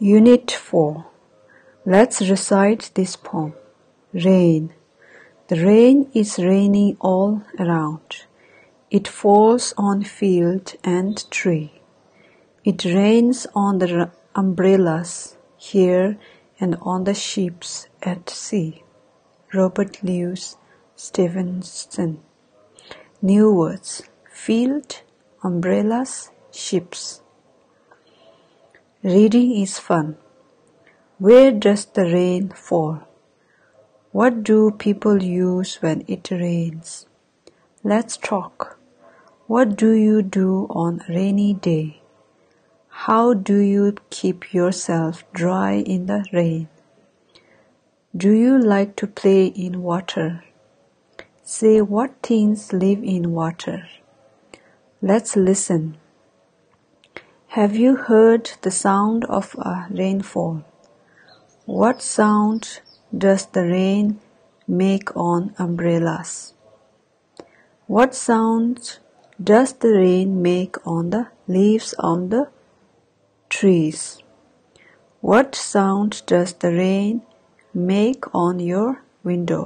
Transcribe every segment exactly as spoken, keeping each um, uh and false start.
Unit four. Let's recite this poem. Rain. The rain is raining all around. It falls on field and tree. It rains on the r- umbrellas here and on the ships at sea. Robert Louis Stevenson. New words: field, umbrellas, ships. Reading is fun. Where does the rain fall? What do people use when it rains? Let's talk. What do you do on a rainy day? How do you keep yourself dry in the rain? Do you like to play in water? Say what things live in water. Let's listen. Have you heard the sound of a rainfall? What sound does the rain make on umbrellas? What sound does the rain make on the leaves on the trees? What sound does the rain make on your window?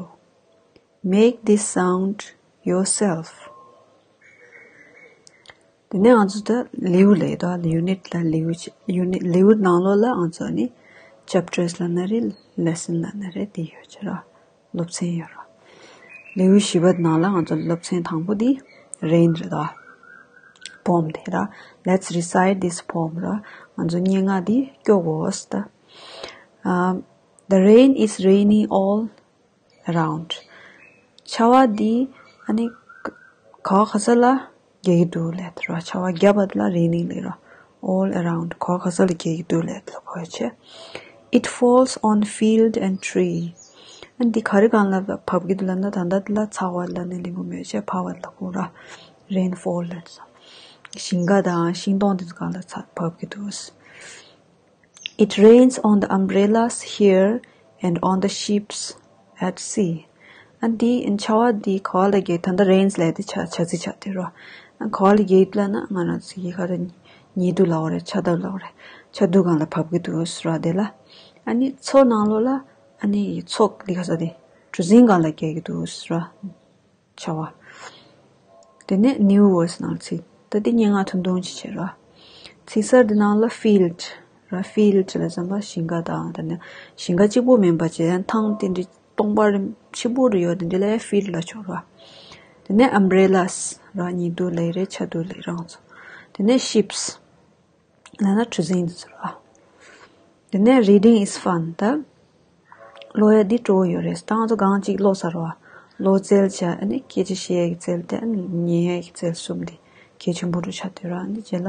Make this sound yourself. དེ་ནས་ང་ཚོ་ད་ལེའུ་ལས་ད་ཡུ་ནིཊ་ལ་ལེའུ་ཆེ་ཡུ་ནིཊ་ལེའུ་ནང་ལོགས་ལ་ང་ཚོ་ནི་ཅེབ་ཊར་སི་ལབ་ན་རེད། ལེ་སན་ལབ་ན་རེད། དེ་ཡོད་ཆེ་ར། སློབ་ཚན་ཡོད་ར། ལེའུ་བཞི་པ་ནང་ལ་ང་ཚོ་སློབ་ཚན་དང་པོ་དེ་རེན་རེད་ད། པོམ་དེ་ར། Let's recite this poem ར། ང་ཚོ་སྙན་ངག་འདི་སྐྱོར་དགོས་ད། Um, the rain is raining all around. ཆར་པ་འདི་ཨ་ནི་ག་ག་ས་ལ་རྒྱག་གི་འདུག་ལབ་ར། ཆར་པ་བརྒྱབ་པ་ལ་རེ་ནིང་ལབ་ར། All around ག་ག་ས་ལ་རྒྱག་གི་འདུག་ལབ་ལ་གོ་ཆེ། It falls on field and tree. ཨ་ནི་འདི་ག་རེ་སྒང་ལ་བབས་ཀྱི་འདུག་ལབ་ན། ད་ལྟ་ལ་ཚ་བ་ལ་ནི་ལིང་གུ་མེད་ཆེ། ཕ་བ་ལ་གོ་ར། Rainfall ལབ་ས། ཞིང་ཁ་དང་ཤིང་སྡོང་དེ་ཚོ་སྒང་ལ་ཚ་བབས་ཀྱི་འདུག It rains on the umbrellas here and on the ships at sea. ཨ་འདི་ཆར་པ་འདི་ག་བ་ལ་རྒྱག་ད་ལྟ་རེན་ལབ་དེ་ཆ་ཆ་ཚིག་ཆགས་དེ་རོ། ཨ་ག་བ་ལ་རྒྱག་ལབ་ན་ང་རང་ཚོ་གི་ག་རེ་ཉི་གདུགས་ལབ་རེད། ཆར་གདུགས་ལབ་རེད། ཆར་གདུགས་སྒང་ལ་བབས་ཀྱི་འདུག་ཟེར་བ་དེ་ལ། ཨ་ནི་མཚོ་ནང་ལོགས་ལ་ཨ་ནི་མཚོ་འདི་ག་ས་དེ་གྲུ་གཟིངས་སྒང་ལ་རྒྱག་གི་འདུག་ཟེར་བ། ཆར་པ། དེ་ནས་ནིའུ་ཝར་སི་ནང་ཚིག་ད་དེ་སྙན་ངག་ཐུང་ཐུང་ཅིག་བྱས་ར། ཚིག་གསར་དེ་ནང་ལ་ཕིལ་ཌི་ར། ཕིལ་ཌི་ལ་ཙམ་པ་ཞིང་ཁ་དང་དེ་ནས་ཞིང་ཁ་གཅིག་པོ་མིན་པ་བྱས་ཡང་ཐང་དེ་འདྲའི་སྟོང་པ་རིམ་ཆེན་པོ་རེ་ཡོད་དེ་འདྲ་ལ་ཕིལ་ཌི་ལབ་ཆོག་ར། དེ་ནས་ཨམ་བྷི་རེ་ལཱ་སི་ར། ཉི་གདུགས་ལབ་རེད། ཆར་གདུགས་ལབ་རང་ཚོ། དེ་ནས་ཤིབ་སི། ལབ་ན་གྲུ་གཟིངས་དེ་ཚོ་ར། དེ་ནས་reading is fun ད། ཀློག་ཡ་འདི་སྤྲོ་བོ་ཡོད་རེད། ད་ང་ཚོ་སྒང་གཅིག་ཀློག་ཚར་བ། ཀློག་རྩལ་བྱ། ཨ་ནི་སྐད་ཆ་བཤད་ཡ་གི་རྩལ་དེ། ཨ་ནི་ཉན་ཡ་གི་རྩལ་གསུམ་དེ་གལ་ཆེན་པོ་འདྲ་ཆགས་བསྡད་ར། ཨ་ནི་རྗེས་ལ་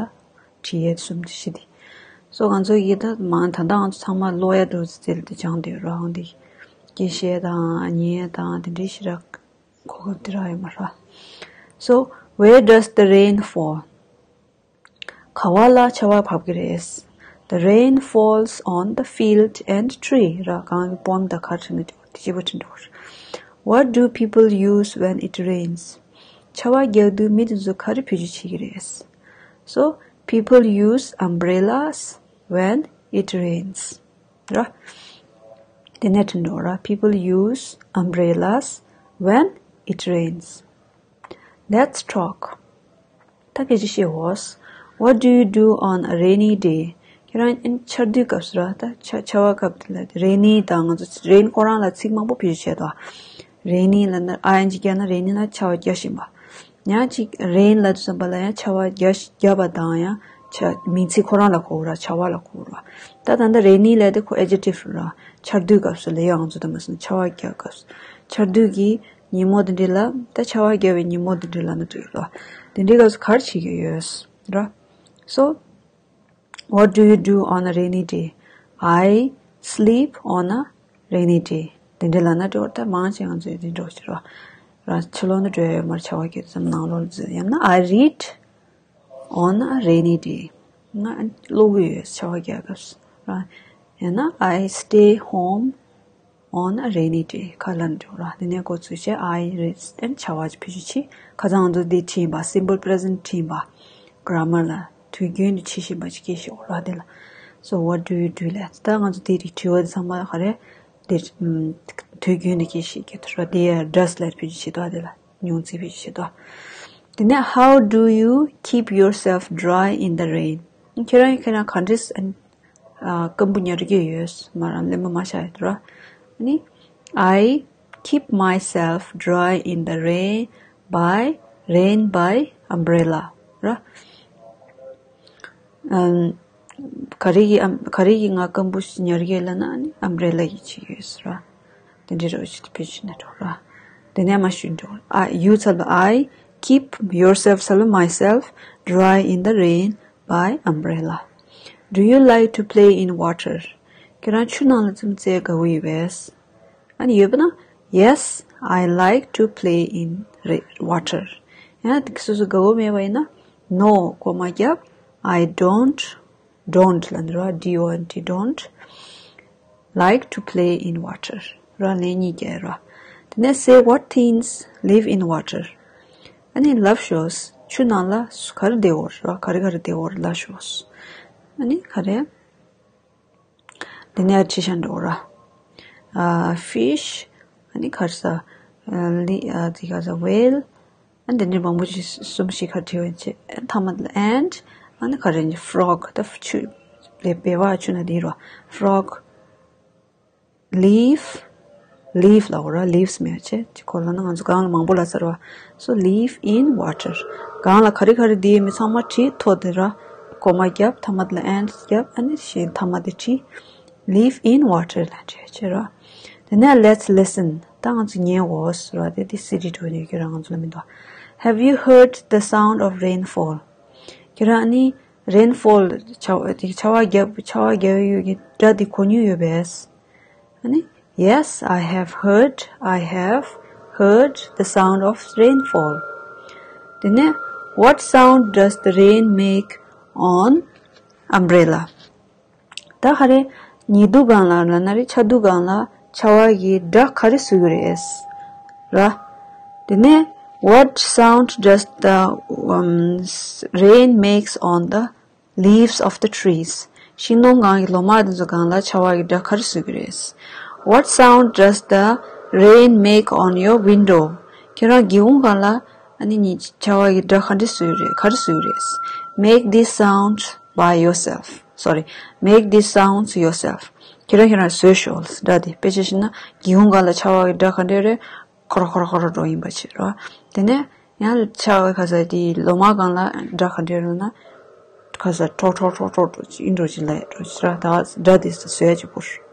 བྲིས་ཡ་གསུམ་དེ་བཞི་དེ། སོ་ང་ཚོ་ཡི་ད་མང་ད་ལྟ་ང་ཚོ་ཚང་མ་ཀློག་ཡ་འདུག་རྩལ་དེ་སྦྱངས་བསྡད་ར། འོང་དེ་སྐད་བཤད་དང་ཉན་ཡ་དང་དེ་འདྲའི་ཞེ་དྲག་གོ་སྐབས་དེ་རག་ཡོད་མ་རེད། So, where does the rain fall? ག་བ་ལ་ཆར་པ་བབས་ཀྱི་རེད། The rain falls on the field and tree ར། གང་གི་པོམ་དང་ག་རེ་བྲིས་ན་དེ་གཅིག་པ་བྲིས་འགྲོ་གི་རེད། What do people use when it rains? ཆར་པ་རྒྱག་དུས་མི་དེ་ཚོ་ག་རེ་བེད་སྤྱོད་བྱེད་ཀྱི་རེད། So, people use umbrellas when it rains ར། དེ་ནས་བྲིས་འགྲོ་ར། People use umbrellas when it rains. Let's talk. ད་སྐད་ཆ་བཤད་འོ། What do you do on a rainy day? ཁྱེད་རང་ཨ་ནི་ཆར་དུས་སྐབས་སུ་ར། ད་ཆ་ཆར་པ་སྐབས་དེ་ལ་རེ་ནི་དང་ང་ཚོ་རེན་ཁོ་རང་ལ་ཚིག་མང་པོ་བེད་སྤྱོད་བྱས་དོ། རེ་ནི་ལབ་ན་ཨའི་ཨེན་ཇི་བརྒྱབ་ན་རེ་ནི་ལ་ཆར་པ་རྒྱག་བཞིན་པ། ཡང་ཅིག་རེན་ལབ་དུས་ཙམ་པ་ལ་ཡང་ཆར་པ་རྒྱག་རྒྱག་པ་དང་ཡང་ཆ་མིང་ཚིག་ཁོ་རང་ལ་གོ་ར། ཆར་པ་ལ་གོ་ར། ད་ད་ལྟ་རེ་ནི་ལབ་དེ་ཁོ་ཨེ་ཇེག་ཊིབ་ར། ཆར་དུས་སྐབས་སུ་ལབ་ཡ། ང་ཚོ་ད་མ་སོང་ཆར་པ་རྒྱག་སྐབས་སུ། ཆར་དུས་ཀྱི་ཉིན་མོ་དེ་འདྲ་ལ། ད་ཆར་པ་རྒྱག་པའི་ཉིན་མོ་དེ་འདྲ་ལབ་ན་འགྲིག་གི་རེད། དེ་འདྲའི་སྐབས་སུ་ག་རེ་བྱེད་ཀྱི་ཡོད་ར། So, what do you do on a rainy day? I sleep on a rainy day. དེ་འདྲ་ལབ་ན་འགྲིག་གི་རེད། ད་མང་ཆེ་ང་ཚོས་དེ་འདྲ་བྱེད་ར། རང་ཕྱི་ལོགས་ན་འགྲོ་ཡ་ཡོད་མ་རེད། ཆར་པ་རྒྱག་དུས་ཙམ་ནང་ལོགས་ལ་འཛུལ། ཡང་ན་I read on a rainy day. ང་ཀློག་གི་ཡོད་ཆར་པ་རྒྱག་སྐབས་སུ་ར། ཡང་ན་I stay home on a rainy day. ཁ་ལ་འགྲོ་ར། དེ་ནས་འགོ་ཚུགས་བྱས་I read and ཆར་པ་བེད་སྤྱོད་བྱེད། ཁ་སང་ང་ཚོ་འདི་བྲིས་པ་simple present བྲིས་པ། གྷ་ར་མར་ལ་དུས་རྒྱུན་དུ་བྱེད་བཞིན་པ་ཅིག་སྐད་ཤོད་ར་དེ་ལ། So what do you do ལ། ད་ང་ཚོ་དེ་རིགས་དྲི་བ་དེ་ཚང་མ་ག་རེ། དེ་ཨམ། དུས་རྒྱུན་དུ་སྐད་ཆ་བཤད་ཀྱི་འདུག་ར། དེ་ཡ་does ལ་བེད་སྤྱོད་བྱེད་དོ། དེ་ལ་ཉུང་ཚིག་བེད་སྤྱོད་བྱེད་དོ། དེ་ནས་how do you keep yourself dry in the rain? ཁྱེད་རང་ཁྱེད་རང་ག་འདྲས་ཨ་སྐམ་པོ་ཉར་གྱི་ཡོད། མར་རློན་པ་མ་བཞག་ཡོད་ར། ཨ་ནི། I keep myself dry in the rain by, rain by umbrella ར། ཨམ། ག་རེ་གི་ཨམ། ག་རེ་གི་ང་སྐམ་པོ་ཉར་གྱི་ལབ་ན་ཨ་ནི་umbrella གི་བྱེད་ཀྱི་ཡོད་ར། དེ་འདྲའི་རོ་ཞིག་བེད་སྤྱོད་ན་འགྲོ་ར། དེ་ནས་མ་ཞུ་འགྲོ། I you ཚ་ལ། I keep yourself ཚ་ལ། myself dry in the rain by umbrella. Do you like to play in water? ཁྱེད་རང་ཆུ་ནང་ལ་ཙམ་རྩེ་དགའ་བོ་ཡོད་པས། ཨ་ནི་ཡོད་པ་ན། Yes, I like to play in ra- water. ཡང་དེ་སོ་སོ་དགའ་བོ་མེད་པ་ཡིན་ན། No སྐོར་མ་རྒྱབ། I don't, don't ལ་འདི་ར། D O N T, don't like to play in water ར། ལན་གཉིས་རྒྱག་ར། དེ་ནས་say what things live in water. ཨ་ནི་ལབ་ཤོག་ཆུ་ནང་ལ་ག་རེ་བསྡད་ཡོད་ར། ག་རེ་ག་རེ་བསྡད་ཡོད་ར་ལབ་ཤོག་ཨ་ནི་ག་རེ། དེ་ནས་ཁྲིད་ཤ་འགྲོ་ར། ཨ། fish ཨ་ནི་ག་རེ་ཟ། ལི། ཨ། དེ་ག་ཟ། whale ཨ་ནི་དེ་འདྲའི་མང་པོ་ཞིག་གསུམ་ཞིག་ག་བྲིས་པ་བྱས། མཐའ་མ་ལ་and ཨ་ནི་ག་རེ་ནི་frog ད་ཆུ་ལས་བལ་བ་ཆུ་ན་དེ་ར། frog leaf leaf ལ་འོ་ར། leaves མེད་བྱས་ཁོ་ལ་ན་ང་ཚོ་གང་ལ་མང་པོ་ལ་ཟེར་བ། So live in water. གང་ལ་ག་རེ་ག་རེ་དེ་མི་ཚང་མ་བྲིས་ཐོ་དེ་ར། སྐོར་མ་རྒྱབ། མཐའ་མ་ལ་and རྒྱབ། ཨ་ནི་ཞེས་མཐའ་མ་དེ་བྲིས། Live in water ལ་བྲིས་བྱས་ར། དེ་ནས་let's listen. ད་ང་ཚོ་ཉན་འོ་ཟེར་བ་དེ་དེ་སི་ཌི་འགྲོ་ནས་ཁྱེད་རང་ང་ཚོ་ལ་མི་འདུག Have you heard the sound of rainfall? ཁྱེད་རང་ནི་rainfall ཆར་པ་དེ་ཆར་པ་རྒྱབ་ཆར་པ་རྒྱབ་ཡོད་ཀྱི་སྒྲ་དེ་གོ་མྱོང་ཡོད་པས། ཨ་ནི། Yes, I have heard, I have heard the sound of rainfall. དེ་ནས། What sound does the rain make on umbrella? ད་ག་རེ། ཉི་གདུགས་སྒང་ལ་ལབ་ན་རེད། ཆར་གདུགས་སྒང་ལ་ཆར་པ་གི་སྒྲ་ག་རེ་བཟོ་གི་རེད་ར། དེ་ནས། What sound does the, um, rain makes on the leaves of the trees? ཤིང་སྡོང་སྒང་གི་ལོ་མ་དེ་ཚོ་སྒང་ལ་ཆར་པ་གི་སྒྲ་ག་རེ་བཟོ་གི་རེད། What sound does the rain make on your window? ཁྱེད་རང་སྒེའུ་ཁུང་སྒང་ལ་ཨ་ནི་ཉི་ཆར་པ་གི་སྒྲ་ག་འདྲ་བཟོ་གི་རེད། ག་རེ་བཟོ་གི་རེད། Make this sound by yourself. Sorry, make this sounds yourself. ཁྱེད་རང་ཁྱེད་རང་བཟོས་ཤོག་སྒྲ་དེ། དཔེ་ཆ་བཞག་ན་སྒེའུ་ཁུང་སྒང་ལ་ཆར་པ་གི་སྒྲ་ག་འདྲ་རེད། ཁོ་ར་ཁོ་ར་ཁོ་ར་འགྲོ་ཡིན་པ་བྱེད་རོགས། དེ་ནས་ཡང་ཆར་པ་ག་ས་དེ་ལོ་མ་སྒང་ལ་སྒྲ་ག་འདྲ་རེད་ན། ག་ས་ཁྲོག་ཁྲོག་ཁྲོག་ཁྲོག་འགྲོ་ཅི་ཨིན་འགྲོ་ཅི་ལ་འགྲོ་ཅི་ར། ད་སྒྲ་དེ་བཟོས་ཅི་པོ།